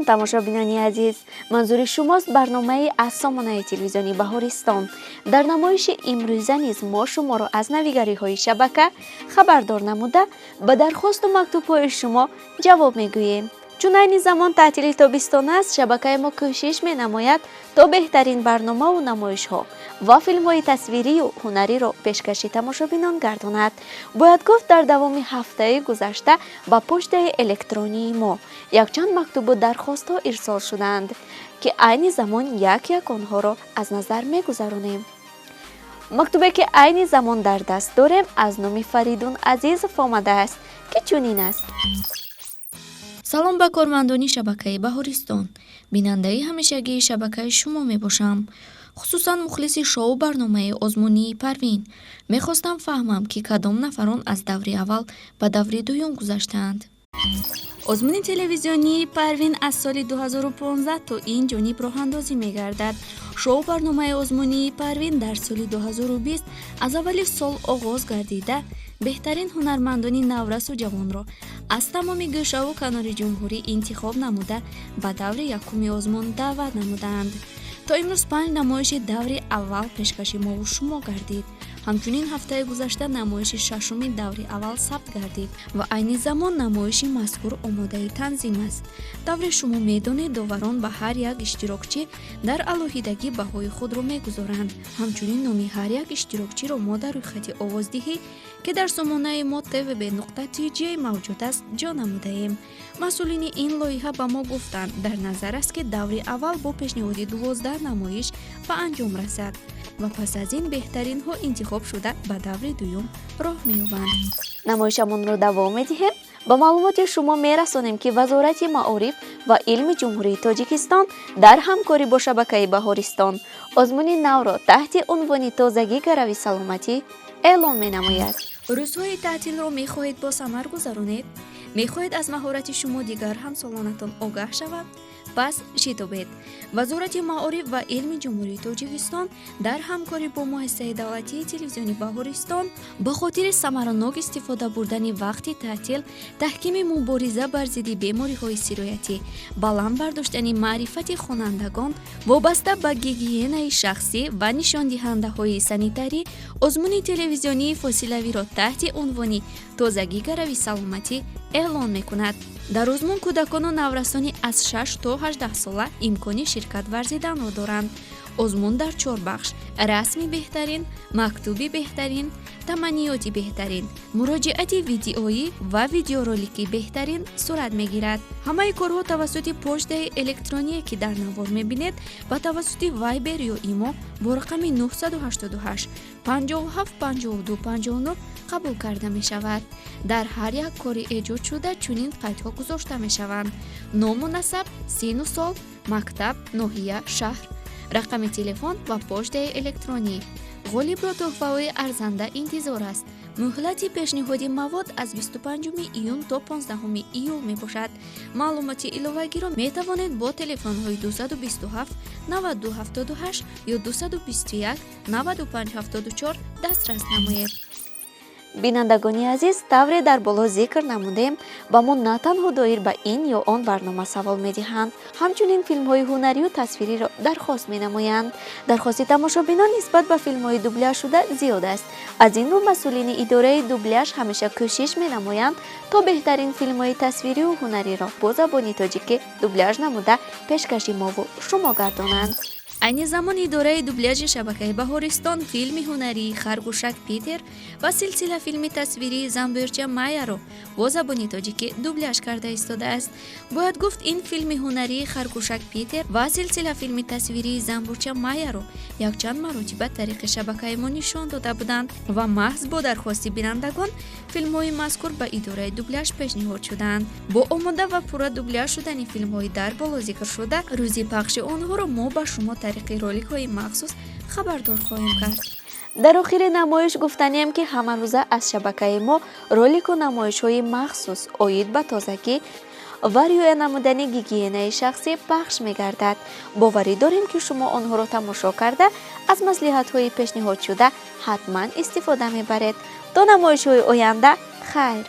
Тамошобинони азиз, манзури шумост барномаи аз сомонаи телевизиони Баҳористон. Дар намоиши имрӯза низ мо шуморо аз навигариҳои шабака хабардор намуда, ба дархосту мактубҳои шумо ҷавоб мегӯем. Чун айни замон таътили тобистон аст, шабакаи мо кӯшиш менамояд, то беҳтарин барномаву намоишҳо ва филмҳои тасвирию ҳунариро пешкаши тамошобинон гардонад. Бояд гуфт, дар давоми ҳафтаи гузашта ба почтаи электронии мо якчанд мактубу дархостҳо ирсол шуданд, ки айни замон як як онҳоро аз назар мегузаронем. Мактубе, ки айни замон дар даст дорем, аз номи Фаридун Азизов омадааст, ки чунин аст: Салом ба кормандони шабакаи Баҳористон. Бинандаи ҳамешагии шабакаи шумо мебошам, хусусан мухлиси шоу барномаи озмунии Парвин. Мехостам фаҳмам, ки кадом нафарон аз даври аввал ба даври дуюм гузаштаанд. Озмуни телевизионии Парвин аз соли 2015 то ин ҷониб роҳандозӣ мегардад. Шоу барномаи озмунии Парвин дар соли 2020 аз аввали сол оғоз гардида, беҳтарин ҳунармандони наврасу ҷавонро аз тамоми гӯшаву канори ҷумҳурӣ интихоб намуда, ба даври якуми озмун даъват намудаанд. То имрӯз панҷ намоиши даври аввал пешкаши мову шумо гардид. Ҳамчунин ҳафтаи гузашта намоиши шашуми даври аввал сабт гардид ва айни замон намоиши мазкур омодаи танзим аст. Тавре шумо медонед, доварон ба ҳар як иштирокчӣ дар алоҳидагӣ баҳои худро мегузоранд. Ҳамчунин номи ҳар як иштирокчиро мо дар рӯйхати овоздиҳӣ, ки дар сомонаи мо tvb.tj мавҷуд аст, ҷо намудаем. Масъулини ин лоиҳа ба мо гуфтанд, дар назар аст, ки даври аввал бо пешниҳоди 12 намоиш ба анҷом расад ва пас аз ин беҳтаринҳо интихоб шуда, ба даври дуюм роҳ меёбанд. Намоишамонро давом медиҳем. Ба маълумоти шумо мерасонем, ки Вазорати маориф ва илми Ҷумҳурии Тоҷикистон дар ҳамкорӣ бо шабакаи Баҳористон озмуни навро таҳти унвони «Тозагӣ гарави саломатӣ» эълон менамояд. Рӯзҳои таътилро мехоҳед бо самар гузаронед? Мехоҳед аз маҳорати шумо дигар ҳамсолонатон огаҳ шаванд? Пас шитобед. Вазорати маориф ва илми Ҷумҳурии Тоҷикистон дар ҳамкорӣ бо Муассисаи давлатии телевизиони Баҳористон ба хотири самаранок истифода бурдани вақти таътил, таҳкими мубориза бар зидди бемориҳои сироятӣ, баланд бардоштани маърифати хонандагон вобаста ба гигиенаи шахсӣ ва нишондиҳандаҳои санитарӣ озмуни телевизионии фосилавиро таҳти унвони «Тозагӣ гарави саломатӣ» эълон мекунад. Дар озмун кӯдакону наврасони аз 6 то 18 сола имкони ширкат варзиданро доранд. Озмун дар чор бахш: расми беҳтарин, мактуби беҳтарин, таманниёти беҳтарин, муроҷиати видеоӣ ва видеоролики беҳтарин сурат мегирад. Ҳамаи корҳо тавассути почтаи электроние, ки дар навор мебинед, ва тавассути Вайбер ё Имо бо рақами 988 57 52 59 қабул карда мешавад. Дар ҳар як кори эҷодшуда чунин қайдҳо гузошта мешаванд: ному насаб, сину сол, мактаб, ноҳия, шаҳр, рақами телефон ва почтаи электронӣ. Ғолибро тӯҳфаҳои арзанда интизор аст. Муҳлати пешниҳоди мавод аз 25 июн то 15 июл мебошад. Маълумоти иловагиро метавонед бо телефонҳои 227 92 78 ё 221 95 74 дастрас намоед. Бинандагони азиз, тавре дар боло зикр намудем, ба мо на танҳо доир ба ин ё он барнома савол медиҳанд, ҳамчунин филмҳои ҳунарию тасвириро дархост менамоянд. Дархости тамошобинон нисбат ба филмҳои дубляжшуда зиёд аст. Аз ин рӯ масъулини идораи дубляж ҳамеша кӯшиш менамоянд, то беҳтарин филмҳои тасвирию ҳунариро бо забони тоҷикӣ дубляж намуда, пешкаши мову шумо гардонанд. Айни замон идораи дубляжи шабакаи Баҳористон филми ҳунарии «Харгӯшак Питер» ва силсила филми тасвирии «Занбӯрча Майяро» бо забони тоҷикӣ дубляж карда истодааст. Бояд гуфт, ин филми ҳунарии «Харгӯшак Питер» ва силсила филми тасвирии «Занбӯрча Майяро» якчанд маротиба тариқи шабакаи мо нишон дода буданд ва маҳз бо дархости бинандагон филмҳои мазкур ба идораи дубляж пешниҳод шуданд. Бо омода ва пурра дубляж шудани филмҳои дар боло зикршуда, рӯзи пахши онҳоро мо ба шумо тариқи роликҳои махсус хабардор хоҳем кард. Дар охири намоиш гуфтанием, ки ҳамарӯза аз шабакаи мо ролику намоишҳои махсус оид ба тозагӣ ва риоя намудани гигиенаи шахсӣ пахш мегардад. Боварӣ дорем, ки шумо онҳоро тамошо карда, аз маслиҳатҳои пешниҳодшуда ҳатман истифода мебаред. То намоишҳои оянда хайр.